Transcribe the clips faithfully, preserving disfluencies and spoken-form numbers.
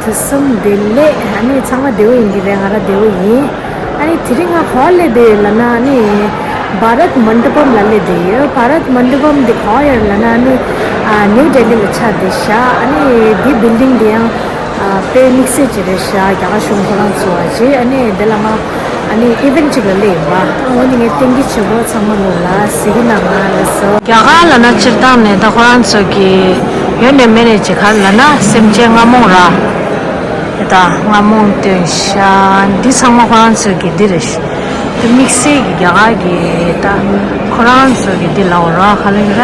དུས་གསུམ་བདེ་ལེགས། ཨ་ནི་ཚང་མ་བདེ་པོ་ཡིན་གྱི་རེད། ང་རང་བདེ་པོ་ཡིན། ཨ་ནི་དེ་རིང་ང་ག་པར་སླེབས་བསྡད་ཡོད་ལབ་ན། ཨ་ནི་བྷ་རད་མན་ཌ་པམ་ལ་སླེབས་བསྡད་ཡོད། བྷ་རད་མན་ཌ་པམ་འདི་ག་པར་ཡོད་ལབ་ན། ཨ་ནི་ཨ་ནིའུ་ཌེ་ལི་ལ་ཆགས་བསྡད་ཤག་ཨ་ནི་འདི་བིལ་ཌིང་འདི་ཡང་ཨ་དཔེ་དམིགས་བསལ་ཅིག་རེད་ཤག་རྒྱ་གར་གཞུང་ཁོ་རང་བཙུགས་པ་ཅིག་ཨ་ནི་འདི་ལ་ང་ཨ་ནི་ཨི་ཝེན་ཊི་ཅིག་ལ་སླེབས་ཡིན་པ། འོ་འདི་ངས་བསྟན་གྱི་བྱེད་པོ་ཚང་མ་ལོ་ལ་གཟིགས་གི་གནང་ང་ལ་སོ། རྒྱ་གར་ལབ་ན་སྤྱིར་བཏང་ནས་ད་ཁོ་རང་ཚོ་གི་ཡོད་ནས་མེད་ནས་ཅིག་ག་རེ་ལབ་ན་སེམས་ཅན་རྔ་མོང་ར། ད་རྔ་མོང་སྟོན་ཤག་འདི་ཚང་མ་ཁོ་རང་ཚོ་གི་འདི་རེད་ཤག་འདི་དམིགས་བསལ་གྱི་རྒྱ་གར་གྱི་ད་ཁོ་རང་ཚོ་གི་འདི་ལབ་དགོས་ར། ག་ལབ་ཡིན་ར།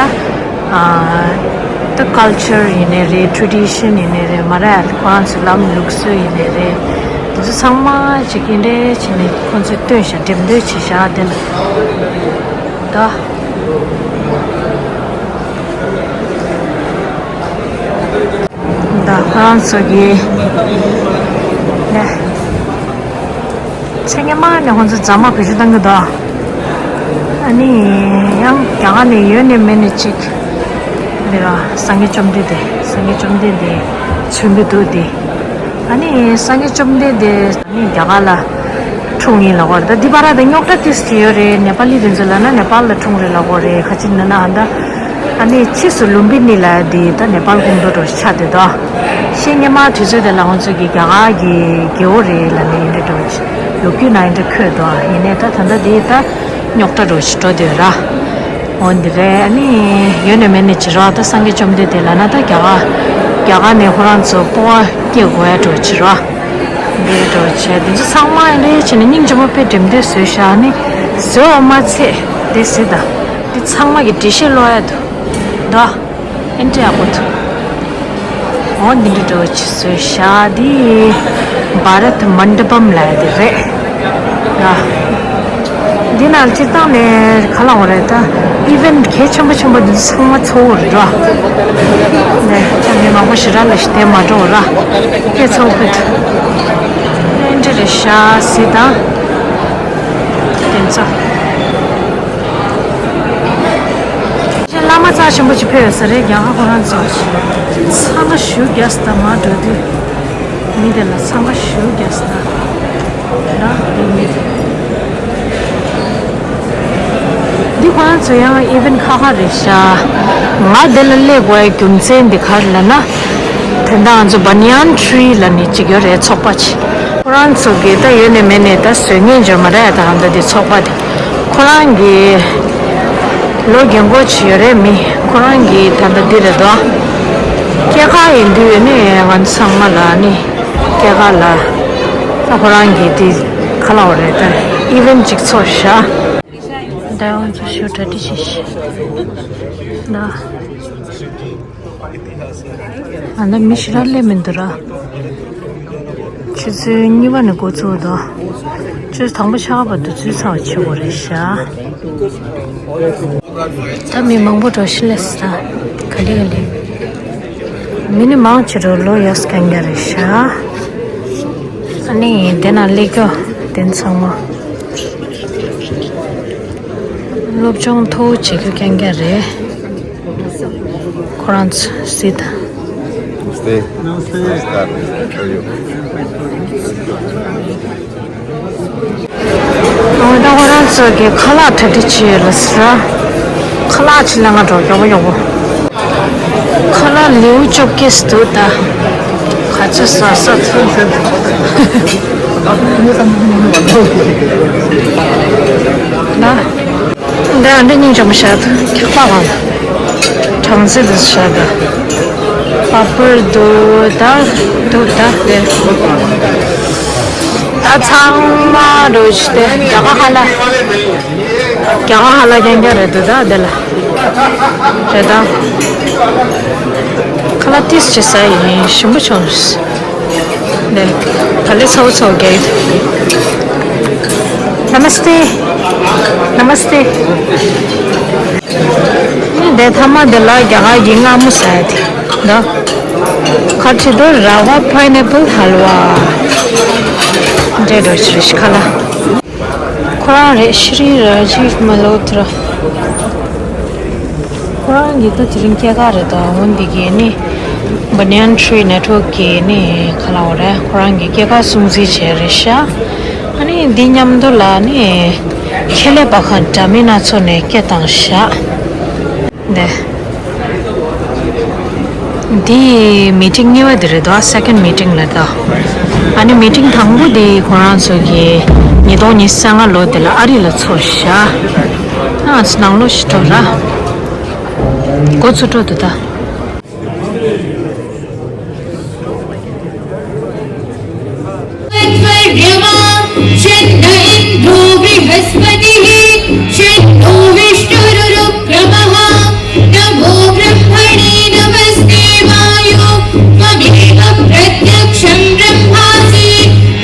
ཨ་ད་ཀལ་ཅར་ཡིན་ནའི་རེད། ཊེ་རེ་ཌི་ཤན་ཡིན་ནའི་རེད། མ་ར་ཡ་ཁོ་རང་ཚོའི་ལམ་ལུགས་སྲོལ་ཡིན་ནའི་རེད། འདི་ཚོ་ཚང་མ་ཅིག་གི་འདྲ་བྱས་ནས་ཁོ་ཚོས་སྟོན་ཤག་འགྲེམས་སྟོན་བྱས་ཤག་དེ་ལ་ད། ད་ཁོ་རང་ཚོ་གི་ནས་ཚེ་སྔ་མ་ནས་ཁོ་ཚོ་རྫ་མ་བེད་སྤྱོད་བཏང་གི་འདུག་ཨ་ནི་ཡང་རྒྱ་གར་ནས་ཡོད་ནས་མེད་ནས་ཅིག་འདི་ར་སངས་རྒྱས་བཅོམ་ལྡན་འདས། སངས་རྒྱས་བཅོམ་ལྡན་འདས་མཚོན་གྱི་འདུག་འདི། ཨ་ནི་སངས་རྒྱས་བཅོམ་ལྡན་འདས་ནི་རྒྱ་གར་ལ་འཁྲུངས་ཡིན་ལབ་ཀྱི་ཡོད་རེད། ད་འདི་བར་དུ་རྙོག་དྲ་ཏོག་ཙམ་ཡོད་རེད། ནེ་པ་ལི་དེ་ཚོ་ལབ་ན་ནེ་པཱལ་ལ་འཁྲུངས་རེད་ལབ་ཀྱི་ཡོད་རེད། ག་ཅི་ལབ་ན་ཨ་ད་ཨ་ནི་ཕྱིས་སུ་ལུམ་བི་ནི་ལབ་ཡ་དེ་ད་ནེ་པཱལ་སྐུ་མདོག་འདྲ་བོ་ཆགས་བསྡད་འདུག་ཤེས་སྔ་མ་དུས་ཚོད་དེ་ལ་ང་ཚོ་གི་རྒྱ་གར་གྱི་རྒྱལ་པོ་རེད་ལབ་ནས་ཡིན་འདྲ་འདྲ་བོ་ཅིག་ལོ་རྒྱུས་ནང་ཡིན་འདྲ་འཁོད་འདུག་ཡིན་ནའི་ད་ད་ལྟ་དེ་ད་རྙོག་དྲ་འདྲ་བོ་ཅིག་འགྲོ་བསྡད་ཡོད་ར། འོ་འདི་རེད། ཨ་ནི་ཡོད་ནས་མེད་ནས་ཅིག་ར། ད་སངས་རྒྱས་བཅོམ་ལྡན་འདས་ལབ་ན་ད་རྒྱ་གར་རྒྱ་གར་ནས་ཁོ་རང་ཚོ་སྤོབས་པ་སྐྱེ་དགོས་ཡ་འདྲ་བོ་ཅིག་ར། འདི་འདྲ་བོ་བྱས་འདི་ཚོ་ཚང་མ་ཨེ་འདྲ་བྱས་ནས་སྙིང་རྗེ་མོ་དཔེ་འགྲེམས་སྟོན་བཟོས་ཤག་ནི་བཟོས་པ་མ་ཚད་དེ་ཟེར་ད། འདི་ཚང་མ་གི་འགྲེལ་བཤད་ཀློག་ཡ་འདུག་ད། ཨེ་འདྲ་ཡག་པོ་འདུག་འོ་འདི་འདྲ་འདྲ་བོ་ཅིག་བཟོས་ཤག་འདི་བྷ་རད་མན་ཌ་པམ་ལབ་ཡ་འདི་རེད། ཡ། འདི་ནང་སྤྱིར་བཏང་ནས་ག་ལབ་དགོས་རེད། ད་ཨི་ཝེན་ཊི་གལ་ཆེན་པོ་ཆེན་པོ་འདི་ཚོ་ཚང་མ་ཚོགས་ཡོད་རེད་ར། ནས་ད་མི་མང་པོ་ཞེ་དྲག་ལ་ཞིག་བསྡད་མ་འགྲོ་ར། དེ་ཚོགས་ཕུད། ཨེ་འདྲ་རེད་ཤག་ཟེར་དང་། དེ་ཚོ། ཅིག་བླ་མ་རྩ་ཆེན་པོ་ཅིག་ཕེབས་ཡོད་ས་རེད། རྒྱ་གར་ཁོ་རང་ཚོ་འཚང་ཁ་ཞེ་པོ་རྒྱག་ས་དང་མར་འགྲོ་དུས་མི་དེ་ལ་འཚང་ཁ་ཞེ་པོ་རྒྱག་ས་དང་། ཡང་འདི་མི་དེ། འདི་ཁོ་རང་ཚོ་ཡང་ཨི་ཝེན་ཊི་ཁག་ཁག་རེད་ཤག་ང་འདི་ལ་སླེབས་དགོས་ཡ་རྒྱུ་མཚན་འདི་ག་རེ་ལབ་ན། དེ་འདྲ་ང་ཚོ་བྷ་ནི་ཡན་ཊི་རི་ལབ་ནས་ཅིག་ཡོད་རེད། ཚོགས་པ་ཅིག་ཁོ་རང་ཚོ་གིས་ད་ཡོད་ནས་མེད་ནས་ད་བཟོ་མཁན་འཇོན་མ་རེད། ད་ལྟ་འདི་ཚོགས་པ་དེ་ཁོ་རང་གི་ལོ་རྒན་གོག་ཅིག་ཡོད་རེད། མི་ཁོ་རང་གི་ད་ལྟ་འདི་རེད་དོ། སྐྱེས་སྐར་ཡིན་དུས་ནི་ང་ཚོ་ཚང་མ་ལ་ནི་སྐྱེས་སྐར་ལ་ད་ཁོ་རང་གི་འདི་ག་ལབ་དགོས་རེད། ད་ཨི་ཝེན་ཊི་ཅིག་ཚོགས་ཤག་ད་ང་ཚོ་ཞོ་གྲ་སྒྲིག་བྱེད་ཤག་ད། ཨ་ད་མི་ཞེ་དྲག་སླེབས་མི་འདུག་ར། ཆུ་ཚོད་གཉིས་པ་ནས་འགོ་བཙུགས་འདུག་ཆུ་ཚོད་དང་པོ་ཆགས་བར་དུ་ཚུད་ཚར་བ་བྱེད་དགོས་རེད་ཤག་ད་མི་མང་པོ་འགྲོ་ཤི་ལས་ས་ག་ལེ་ག་ལེ། མི་ནི་མང་ཆེ་རུ་ལོ་ཡག་ས་གང་ག་རེད་ཤག་ཨ་ནི་དེ་ན་སླེབས་རྒྱུ་དེ་ཚང་མ། སློབ་སྦྱོང་མཐོ་བོ་བྱེད་རྒྱུ་རྐྱང་རྐྱང་རེད། ཁོ་རང་ཚོ་སྲིད་དང་། Namaste. Namaste. Namaste. How are you? ཨོ་ད་ཁོ་རང་ཚོ་གི་ཁ་ལག་གྲ་སྒྲིག་བྱས་ཡོད་ལ་ཟེར། ཁ་ལག་ཅིག་ལ་ང་འགྲོ་མགྱོགས་པོ་མགྱོགས་པོ། ཁ་ལག་ལེའུ་བཅོ་བརྒྱད་འདུག་ད། ག་ཚོད་ཟ་ས་ཚོད། ད། འདི་འདི་སྙིང་རྗེ་མོ་ཞིག་འདུག་ཁྱག་པ་གང་། གྲང་ཟིག་འདུག་ཞིག་འདུག་པ་པར་འདུག་ད་འདུག་ད་དེ། ད་ཚང་མ་འགྲོ་ཞིག་དེ་རྒྱ་གར་ཁ་ལག་རྒྱ་གར་ཁ་ལག་རྐྱང་རྐྱང་རེད་འདུག་ད་དེ་ལ། རེད་ད། ཁ་ལག་ཏིས་ཅི་ཟ་ཡིན་ཞིམ་པོ་བྱུང་། ནས་ག་ལེ་ཚོ་ཚོ་གེ། Namaste. Namaste. འདི་ཐ་མ་འདི་ལ་རྒྱ་གར་གྱི་མངར་མོ་ཟ་ཡ་དེ་འདུག་ཁ་ཁྲི་དོ་ར་བ་pineapple halwa. འདྲེ་འགྲོ་ཆུ་ཤི་ཁ་ལ། ཁོ་རང་རེད། ཤྲི་ར་ཇིབ་མལ་ཧོ་ཏྲ། ཁོ་རང་གི་ད་དེ་རིང་སྐྱེས་སྐར་རེད་ད། འོན་ཏེ་གི་ནི་ Banyan Tree Network གི་ནི་ག་ལབ་དགོས་རེད། ཁོ་རང་གི་སྐྱེས་སྐར་སྲུང་བརྩི་བྱས་རེད་ཤག་ཨ་ནི་འདི་མཉམ་དུ་ལ་ནི་ཁེ་ལས་པ་ཁག་འདྲ་མིན་སྣ་ཚོགས་ནས་སྐད་བཏང་ཤག་འདི་འདི་མི་ཊིང་གཉིས་པ་འདི་རེད་དོ། སེ་ཀེན་ཌི་མི་ཊིང་ལ་དོ། ཨ་ནི་མི་ཊིང་དང་པོ་འདི་ཁོ་རང་ཚོ་གི་ཉིས་སྟོང་ཉི་ཤུ་རྩ་ལྔ་ལོ་འདི་ལ་ཨ་རི་ལ་ཚོགས་ཤག་ཨ་ང་ཚོ་ནང་ལོགས་ཤིག་འགྲོ་ར། འགོ་ཚུགས་འགྲོ་འདུག་ད། तद्वर्यमा शन्त इन्द्रो बृहस्पतिः शन्नो विष्णुरुरुक्रमः नमो ब्रह्मणे नमस्ते वायो त्वमेव प्रत्यक्षं ब्रह्मासि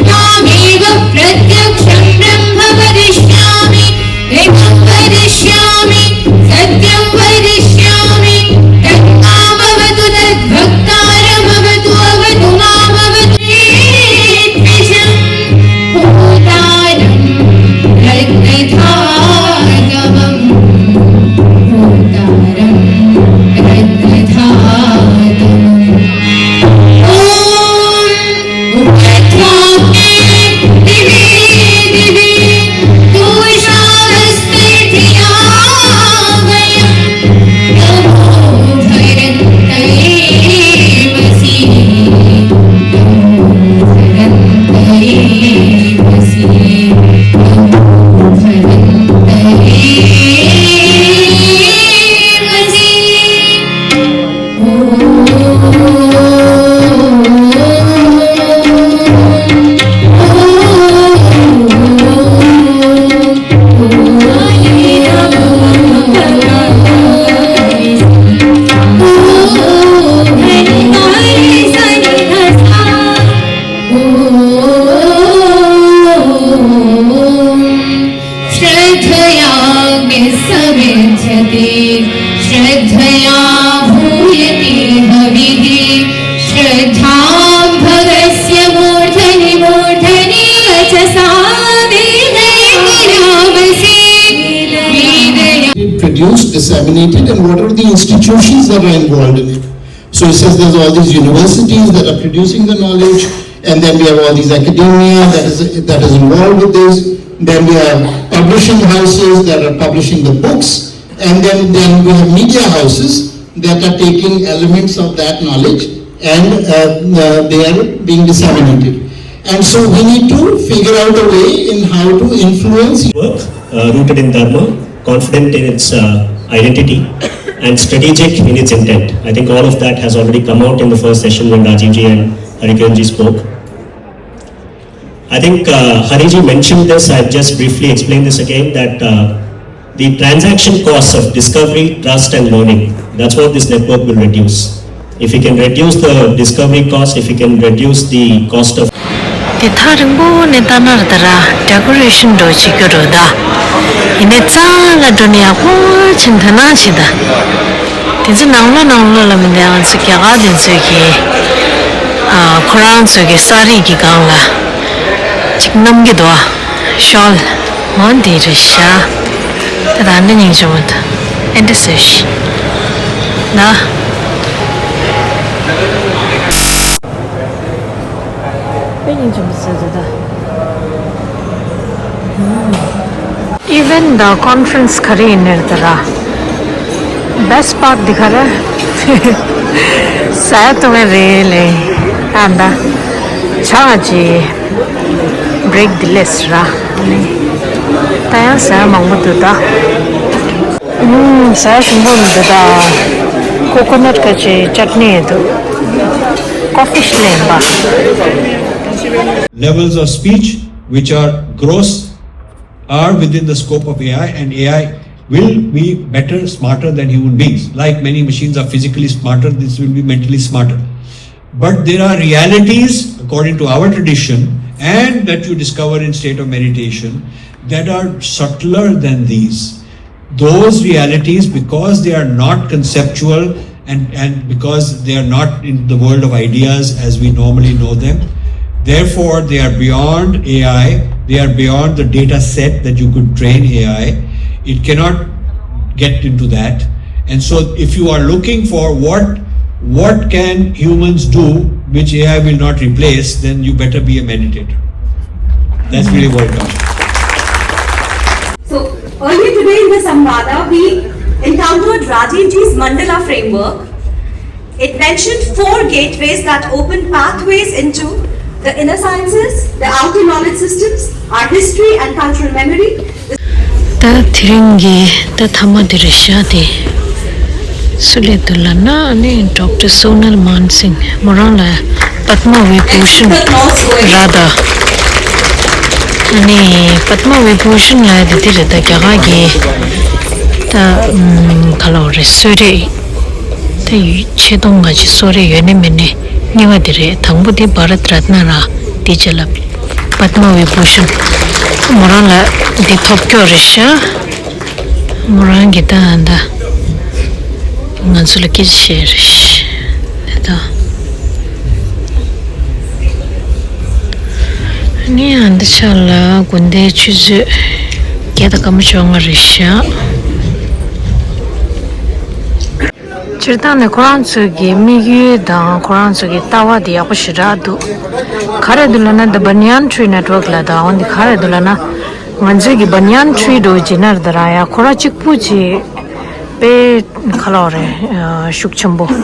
त्वामेव प्रत्यक्षं ब्रह्म वदिष्यामि दृढं वदिष्यामि सत्यं वदिष्यामि तन्मामवतु तद्वक्तारमवतु अवतु मामवतु त्रिजं भूतारं रत्नधातवं भूतारं रत्नधातवम् ॐ श्रद्धयाग्निस्समिञ्जति श्रद्धया हूयति हविः श्रद्धां भगस्य मूर्धनि मूर्धनि वचसा वेदयामसि वेदया Produced, disseminated, and what are the institutions that are involved in it? So he says there's all these universities that are producing the knowledge, and then we have all these academia that is that is involved with this. Then we have publishing houses that are publishing the books, and then then we have media houses that are taking elements of that knowledge and uh, uh, they are being disseminated. And so we need to figure out a way in how to influence work uh, rooted in Dharma, confident in its uh, identity, and strategic in its intent. I think all of that has already come out in the first session when Rajiv ji and Hari Kiran ji spoke. I think uh, Hari ji mentioned this, I'll just briefly explain this again, that uh, the transaction costs of discovery, trust, and learning, that's what this network will reduce. If we can reduce the discovery cost, if we can reduce the cost of དེ་ཐག་རིང་པོ་ནས་ལྟ་ན་ར་ད་ར་ཌེ་ཀོ་རེ་ཤན་འགྲོ་བྱེད་རྒྱུ་རེད་ད། ཡིན་ནའི་རྩ་ལ་འགྲོ་ནས་ཡག་པོ་ཕྱིན་ཐ་ན་བྱེད་ད། དེ་ཚོ་ནང་ལོགས་ནང་ལོགས་ལ་མི་འདུག་ང་ཚོ་རྒྱ་གར་དེ་ཚོས་ཀྱི་ཨ་ཁོ་རང་ཚོས་ཀྱི་ས་རིས་ཀྱི་སྒང་ལ་ཅིག་བསྣམས་ཀྱི་འདུག་ཨ་ཤོལ་འོ་འདི་རེད་ཤག་ད་ད་འདི་སྙིང་རྗེ་མོ་འདུག་ཨེ་འདྲ་བཟོས་ཤིག་ན། དཔེ་སྙིང་རྗེ་མོ་བཟོས་འདུག་ད། Event དང་conference ག་རེ་ཡིན་ནའི་རེད་ད་ར། Best part འདི་ག་རེ། ཟ་ཡ་བཏུང་ཡ་རེད་ལེ། ཨ་ད། ཆང་ཨ་ཅི། break འདི་ལས་ར། ད་ཡང་ཟ་ཡ་མང་པོ་འདུག་ད། ཨུམ། ཟ་ཞིམ་པོ་མི་འདུག་ད། ཀོ་ཀོ་ནཊ་ཀ་ཅི་ཅཊ་ནི་འདུག་ཀོ་ཕི་ཤི་ལེན་པ། Levels of speech which are gross are within the scope of A I, and A I will be better, smarter than human beings. Like many machines are physically smarter, this will be mentally smarter. But there are realities, according to our tradition, and that you discover in state of meditation, that are subtler than these. Those realities, because they are not conceptual and, and because they are not in the world of ideas as we normally know them, therefore they are beyond A I, they are beyond the data set that you could train A I. It cannot get into that. And so, if you are looking for what What can humans do which A I will not replace? Then you better be a meditator. That's really what it comes to. So, earlier today in the Samvada, we encountered Rajiv ji's Mandala framework. It mentioned four gateways that open pathways into the inner sciences, the outer knowledge systems, our history and cultural memory. ད་དེ་རིང་གི་ད་ཐ་མ་དེ་རེད་ཤག་དེ་སུ་སླེབས་འདུག་ལབ་ན། ཨ་ནི་ཌོག་ཊར་སོ་ནལ་མན་སིང་། མོ་རང་ལ་པདྨ་བི་བྷུ་ཤན་ར་ད། ཨ་ནི་པདྨ་བི་བྷུ་ཤན་ལབ་དེ་དེ་རེད། ད་རྒྱ་གར་གྱི་ད་ཨམ་ག་ལབ་རེད། གསོལ་རས། ད་ཡུལ་ཆིག་སྟོང་ལྔ་བཅུ་གསོལ་རས་ཡོད་ནི་མེད་ནི་གཉིས་པ་དེ་རེད། དང་པོ་དེ་བྷ་རད་རཏ་ན་ར། དེ་རྗེས་ལ་པདྨ་བི་བྷུ་ཤན། མོ་རང་ལ་འདི་ཐོབ་སྐྱོ་རེད་ཤག་མོ་རང་གིས་ད་ད་ང་ཚོ་ལ་སྐད་ཆ་བཤད་རེད་ཤག་དེ་ད། ངས་ཨ་འདི་ཆ་ལ་དགོན་སྡེའི་ཆུ་ཚོད་བརྒྱད་དང་སྐར་མ་བཅོ་ལྔ་རེད་ཤག་སྤྱིར་བཏང་ནས་ཁོ་རང་ཚོའི་གི་དམིགས་ཡུལ་དང་ཁོ་རང་ཚོའི་གི་ལྟ་བ་དེ་ཡག་པོ་ཞེ་དྲག་འདུག་ག་རེ་འདུག་ལབ་ན། The Banyan Tree Network ལབ་ད། འོ་འདི་ག་རེ་འདུག་ལབ་ན། ང་ཚོའི་གི་Banyan Tree འདྲ་བོ་ཅིག་ན་ར། ད་ར་ཡ་ཁོ་རང་གཅིག་པུ་ཅིག་དཔེ་ག་ལབ་རེད། ཤུགས་ཆེན་པོ་ར།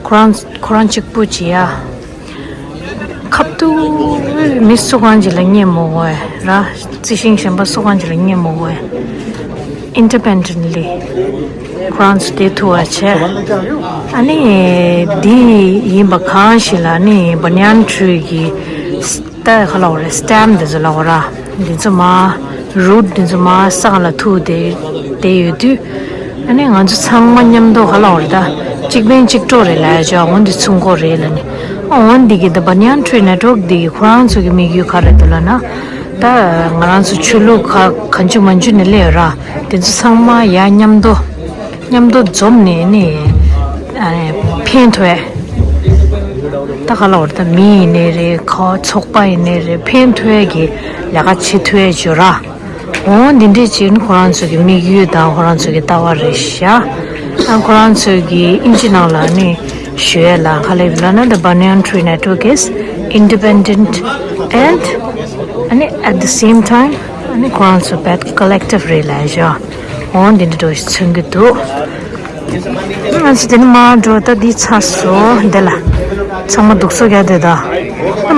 ཁོ་རང་ཁོ་རང་གཅིག་པུ་ཅིག་ཡ། ཁ་ཐུག་མི་སུ་གང་ཅིག་ལ་རྙེད་མི་དགོས་ར། རྩི་ཤིང་གཞན་པ་སུ་གང་ཅིག་ལ་རྙེད་མི་དགོས། Independently ཁོ་རང་ཚོ་བསྡད་ཐུབ་པ་བྱས། ཨ་ནི་འདི་ཡིན་པ་གང་ཞིག་ལ་ནི་Banyan Tree གི་ད་ག་ལབ་རེད། སི་ཊེམ་འདི་ཚོ་ལབ་ར། འདི་ཚོ་མར་རུཊ་འདི་ཚོ་མར་ས་ག་ལ་ཐུག་བསྡད་བསྡད་ཡོད་དུས། ཨ་ནི་ང་ཚོ་ཚང་མ་མཉམ་དུ་ག་ལབ་རེད། ད་གཅིག་ཕན་གཅིག་གྲོགས་རེད་ལབ་ཡ་ཅིག་འོ་འདི་ཚུགས་ཀྱི་རེད་ལབ་ནི། འོ་འདི་གི་The Banyan Tree Network འདི་གི་ཁོ་རང་ཚོ་གི་དམིགས་ཡུལ་ག་རེ་འདུག་ལབ་ན། ད་ང་རང་ཚོ་ཆོས་ལུགས་ཁ་གང་བྱུང་མང་བྱུང་ནས་སླེབས་ཡོད་ར། དེ་ཚོ་ཚང་མ་ཡར་མཉམ་དུ་མཉམ་དུ་འཛོམས་ནས་ནི་ཨ་ནི་ཕན་ཐོགས། ད་ག་ལབ་རེད། ད་མི་ཡིན་ནའི་རེད། ཁོ་ཚོགས་པ་ཡིན་ནའི་རེད། ཕན་ཐོགས་ཀྱི་ལས་ཀ་བྱེད་ཐུབ་ཡ་ཅིག་ཡོད་ར། འོ་འདི་འདྲས་ཅིག་ནི་ཁོ་རང་ཚོ་གི་དམིགས་ཡུལ་དང་ཁོ་རང་ཚོ་གི་ལྟ་བ་རེད་ཤག་ཨ་ཁོ་རང་ཚོ་གི་ཨིན་ཇི་ནང་ལ་ནི་ཞུ་ཡ་ལ་ག་ལབ་ལབ་ན། The Banyan Tree Network is independent and ཨ་ནི་at the same time ཨ་ནི་ཁོ་རང་ཚོ་བད་ཀོ་ལེག་ཊིབ་རེད་ལབ་ཤག་འོ་འདི་འདྲས་འདྲ་བོ་ཞིག་མཚོན་གྱི་འདུག་ང་ཚོ་དེ་ནས་མར་འགྲོ། ད་འདི་ཚར་སོང་། འདི་ལ་ཚང་མ་འདུག་སོ་རྒྱག་དེ། ད་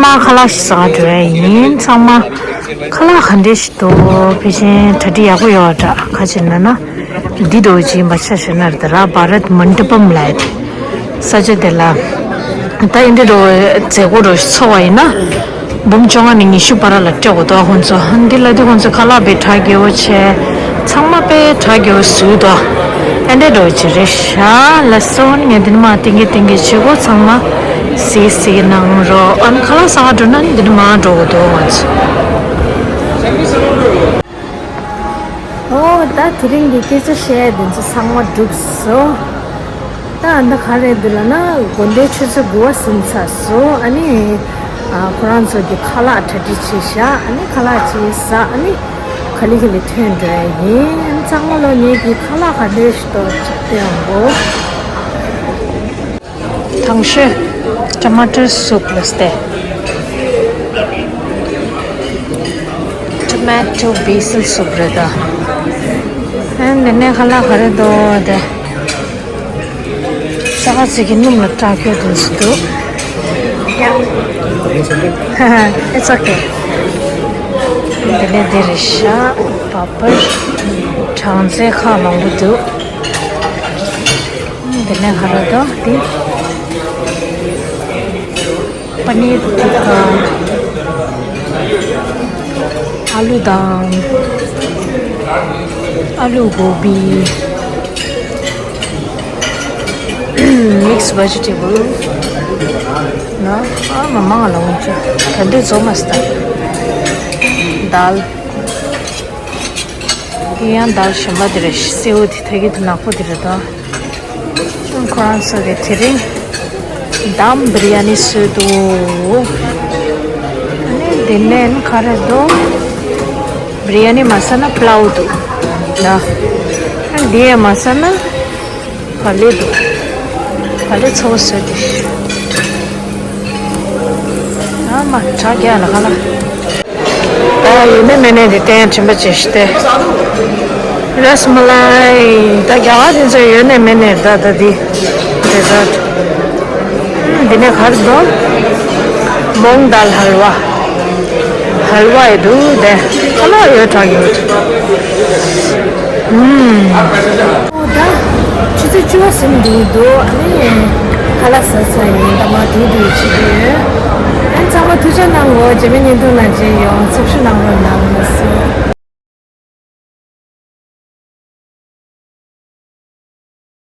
མར་ཁ་ལག་ཞིག་ཟ་ག་འགྲོ་ཡ་ཡིན། ཚང་མ་ཁ་ལག་ག་འདྲས་ཞིག་འདུག་ཕལ་ཆེར་གྲ་སྒྲིག་ཡག་པོ་ཡོད་འདྲ། ག་ཅི་ན་ན་འདི་འདྲ་བོ་ཅིག་ཡིན་པ་ཆ་བཞག་ན་རེད། ད་ར་བྷ་རད་མན་ཌ་པམ་ལབ་ཡ་དེ། ས་ཆ་དེ་ལ་ད་འདི་འདྲ་བོ་མཛད་སྒོ་འདྲ་བོ་ཞིག་ཚོགས་པ་ཡིན་ན། འབུམ་བཅོ་ལྔ་ནས་ཉི་ཤུ་བར་ལ་སྤྲད་དགོས་འདུག་ཁོང་ཚོ། འདི་ལ་དེ་ཁོང་ཚོ་ཁ་ལག་དཔེ་གྲ་རྒྱས་པོ་བྱས། ཚང་མ་དཔེ་གྲ་རྒྱས་པོ་བཟོས་འདུག་ཨ་འདྲས་འདྲ་བོ་ཅིག་རེད་ཤག་ལགས་སོ། ངས་འདི་ནས་མར་ཏིང་གེ་ཏིང་གེ་བྱེད་དགོས། ཚང་མ་གཟིགས་གཟིགས་གནང་རོགས། ཨ་ནི་ཁ་ལག་ཟ་ག་འགྲོ་ན་ནི་འདི་ནས་མར་འགྲོ་དགོས་འདུག་ང་ཚོ། ཨོ། ད་དེ་རིང་གི་སྐད་ཆ་བཤད་ཡ་དེ་ཚོ་ཚང་མ་གྲུབ་སོང་། ད་ཨ་ནི་ག་རེ་འདུག་ལབ་ན། དགོན་སྡེའི་ཆུ་ཚོད་དགུ་པ་ཟིན་ཚར་སོང་། ཨ་ནི་ཨ་ཁོ་རང་ཚོ་གི་ཁ་ལག་གྲ་སྒྲིག་བྱས་བཞག་ཨ་ནི་ཁ་ལག་ཅིག་ཟ། ཨ་ནི་ག་ལེ་ག་ལེ་ཐོན་འགྲོ་ཡ་ཡིན། ཨ་ནི་ཚང་མ་ལོ་ངེད་ཀྱི་ཁ་ལག་ག་འདྲས་ཞིག་འདུག་ཅིག་སྟོན་དགོས། དང་ཤོས་ཊ་མ་ཊར་སུབ་ལ་སྟེ། ཊོ་མེ་ཊོ་བྷེ་སིལ་སུབ་རེད་ད། ཨ་འདི་ནས་ཁ་ལག་ག་རེ་འདུག་དེ། ས་ཁ་ཚིག་གི་སྣུམ་ལ་སྐྲག་སྐྱོ་དུས་སུ་འདུག་ཡ། It's okay. འདི་ནས་འདི་རེད་ཤག་པ་པར། གྲང་ཚལ་ཁག་མང་པོ་འདུག་འདི་ནས་ག་རེ་འདུག་འདི་པ་ནིར་ཐིག་ཀ། ཨ་ལུ་དང་། ཨ་ལུ་གོ་བི། མིག་སི་ཝེ་ཇི་ཊེ་བལ། ན་ཨ་མ་མང་ལ་འོང་ཅི། ད་འདི་བཟོ་མ་སྟ། དཱལ། དེ་ཡང་དཱལ་གཞན་པ་དེ་རེད། སེའུ་དེ་ཐད་ཀྱི་དེ་ནག་པོ་དེ་རེད་ད། ཁོ་རང་ཚོ་གི་དེ་རིང་དམ་བི་རི་ཡ་ནི་བཟོས་འདུག་ཨ་ནི་དེ་ནས་ག་རེ་འདུག་བི་རི་ཡ་ནི་མ་ཟ་ན་པླའུ་འདུག་ན། ཨ་འདི་ཡ་མ་ཟ་ན་བག་ལེབ་འདུག་ད་ལེ་ཚོ་བཟོས་ཏེ། ཨ་མ་གྲ་རྒྱག་ལ་ཁ་ལ། ད་ཡོད་ནི་མེད་ནི་འདི་བསྟན་དྲན་པ་བྱེད་ཤི་སྟེ། རཱས་མ་ལའི། ད་རྒྱ་གར་དེ་ཚོ་ཡོད་ནི་མེད་ནི་ད་ད་འདི། ཌེ་ཟར་ཊི། འདི་ནས་ག་རེ་འདུག་མོང་དཱལ་ཧལ་ཝ། ཧལ་ཝ་ཡི་འདུག་དེ་ཁ་ལག་ཡོད་དྲག་ཡོད། ཨུམ། ཨོ་ད། ཆུ་ཚོད་བཅུ་པ་ཟིན་འདུག་འདུག་ཨ་ནི། ཁ་ལག་ཟ་ཚར་ཡིན་ད་མ་དུས་དུས་བྱེད་ཀྱི་ཡོད། ཨ་ནི་ཚང་མ་ཐུགས་རྗེ་གནང་གོ་རྗེས་མའི་བརྙན་ཐུང་ནང་མཇལ་ཡོང་ཚོགས་ཞུ་གནང་རོགས་གནང་ལགས་སོ།